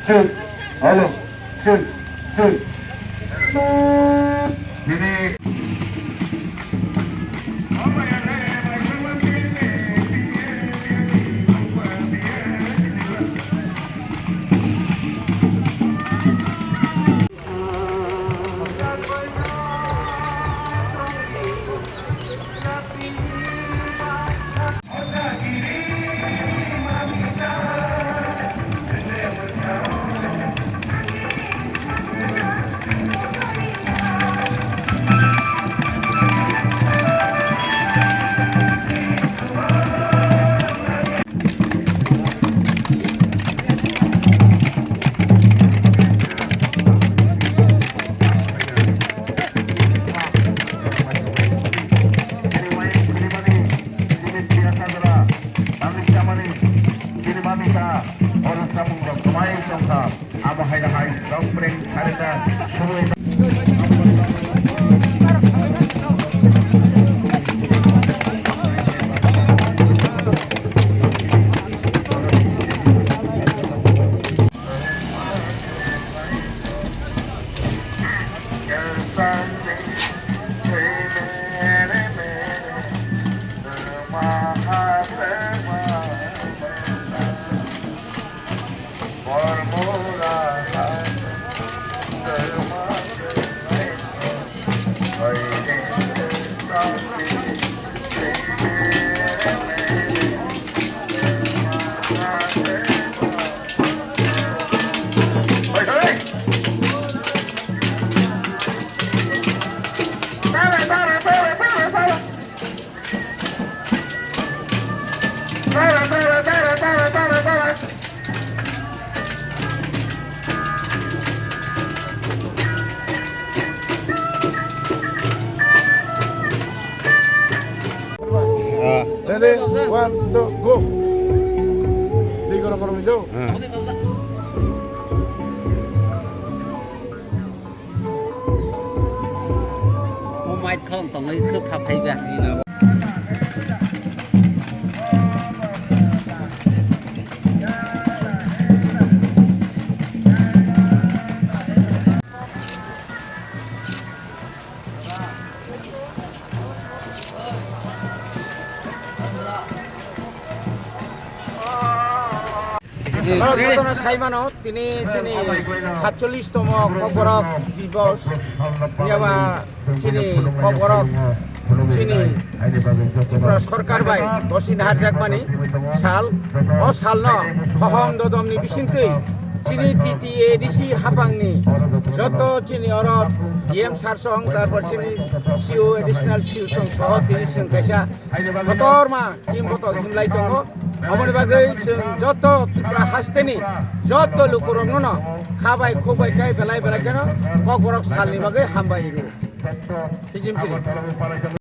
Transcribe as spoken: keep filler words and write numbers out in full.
Sing, alo, sing, sing. Bini. Amo hai hai, rong preng, sarenda, sumui. Ready, one, two, go. Tei gorong gorong hwnjao. O mic khong tongwi khwpha phaiba. Norok jotono sai mano, tini chini satchollish tomo Kokborok Dibos, yaba chini Kokborok chini Tripura Sorkar bai bosi naharjakmani sal, o salno hohom dodomni bisingtwi chini T T A D C hapangni joto chini oro D M sir song, tarpor chini C O, additional C O song soho tini chwng kaisa kotorma team boto himlai tongo. Aboni bagwi chwng joto Tripura hasteni joto lukurokno no kha bai khuk bai khe belai belai kheno Kokborok salni bagwi hambai rwo. Hijim chini.